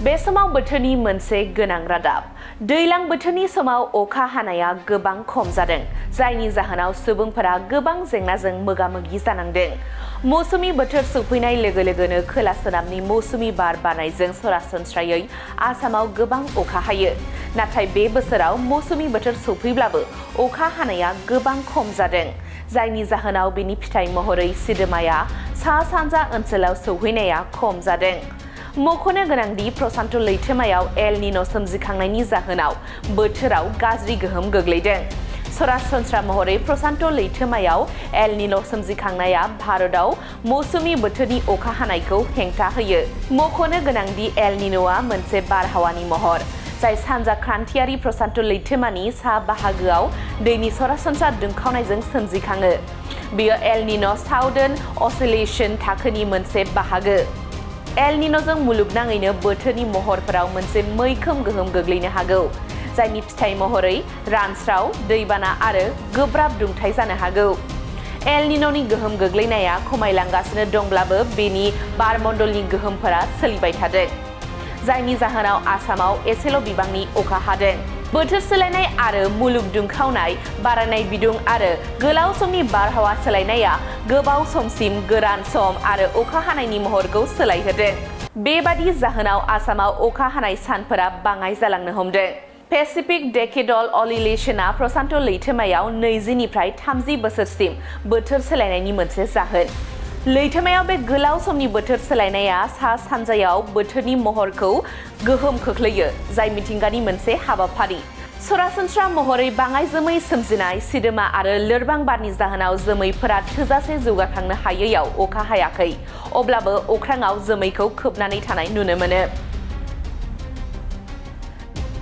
बे समाव बोथोरनि मोनसे गोनां रादाब दैलां बोथोरनि समाव अखा हानाया गोबां खम जादों जायनि जाहोनाव सुबुंफोरा गोबां जेंनाजों मोगा-मोगि जानांदों। मौसुमि बोथोर सफैनाय लोगो-लोगोनो खोला सोनाबनि मौसुमि बार बारनायजों सरासनस्रायै आसामाव गोबां अखा हायो। नाथाय बे बोसोराव मौसुमि बोथोर सफैब्लाबो अखा हानाया गोबां खम जादों जायनि जाहोनाव बेनि फिथाइ महरै सिदोमाया सा-सानजा ओनसोलाव सौहैनाया खम जादों। मख'नो गोनांदि प्रशान्त लैथोमायाव एल निनो सोमजिखांनायनि जाहोनाव बोथोराव गाज्रि गोहोम गोग्लैदों। सरासनस्रा महरै प्रशान्त लैथोमायाव एल निनो सोमजिखांनाया भारतआव मौसुमि बोथोरनि अखा हानायखौ हेंथा होयो। मख'नो गोनांदि एल निनोआ मोनसे बारहावानि महर जाय सानजा क्रान्तियारि प्रशान्त लैथोमानि सा बाहागोआव दैनि सरासनस्रा दुंखावनायजों सोमजिखाङो। बेयो एल निनो साउदार्न असिलेशन थाखोनि मोनसे बाहागो। एल निनोजों मुलुगनाङैनो बोथोरनि महरफोराव मोनसे मैखोम गोहोम गोग्लैनो हागौ जायनि फिथाइ महरै रानस्राव, दैबाना आरो गोब्राब दुंथाइ जानो हागौ। एल निनोनि गोहोम गोग्लैनाया खमायलांगासिनो दंब्लाबो बेनि बारमण्डलनि गोहोमफोरा सोलिबाय थादों जायनि जाहोनाव आसामाव एसेल' बिबांनि अखा हादों। बोथोर सोलायनाय आरो मुलुग दुंखावनाय, बारायनाय बिदुं आरो गोलाव समनि बारहावा सोलायनाया गोबाव समसिम गोरान सम आरो अखा हानायनि महरखौ सोलायहोदों। बेबादि जाहोनाव आसामाव अखा हानाय सानफोरा बाङाय जालांनो हमदों। पेसिफिक डेकेडल असिलेशनआ प्रशान्त लैथोमायाव 20 निफ्राय 30 बोसोरसिम बोथोर सोलायनायनि मोनसे जाहोन। लैथोमायाव बे गोलाव समनि बोथोर सोलायनाया सा-सानजायाव बोथोरनि महरखौ गोहोम खोख्लैयो जाय मिथिंगानि मोनसे हाबाफारि। सरासनस्रा महरै बाङाय जोमै सोमजिनाय, सिदोमा आरो लोरबां बारनि जाहोनाव जोमैफोरा थोजासे जौगाखांनो हायैयाव अखा हायाखै। अब्लाबो अख्राङाव जोमैखौ खोबनानै थानाय नुनो मोनो।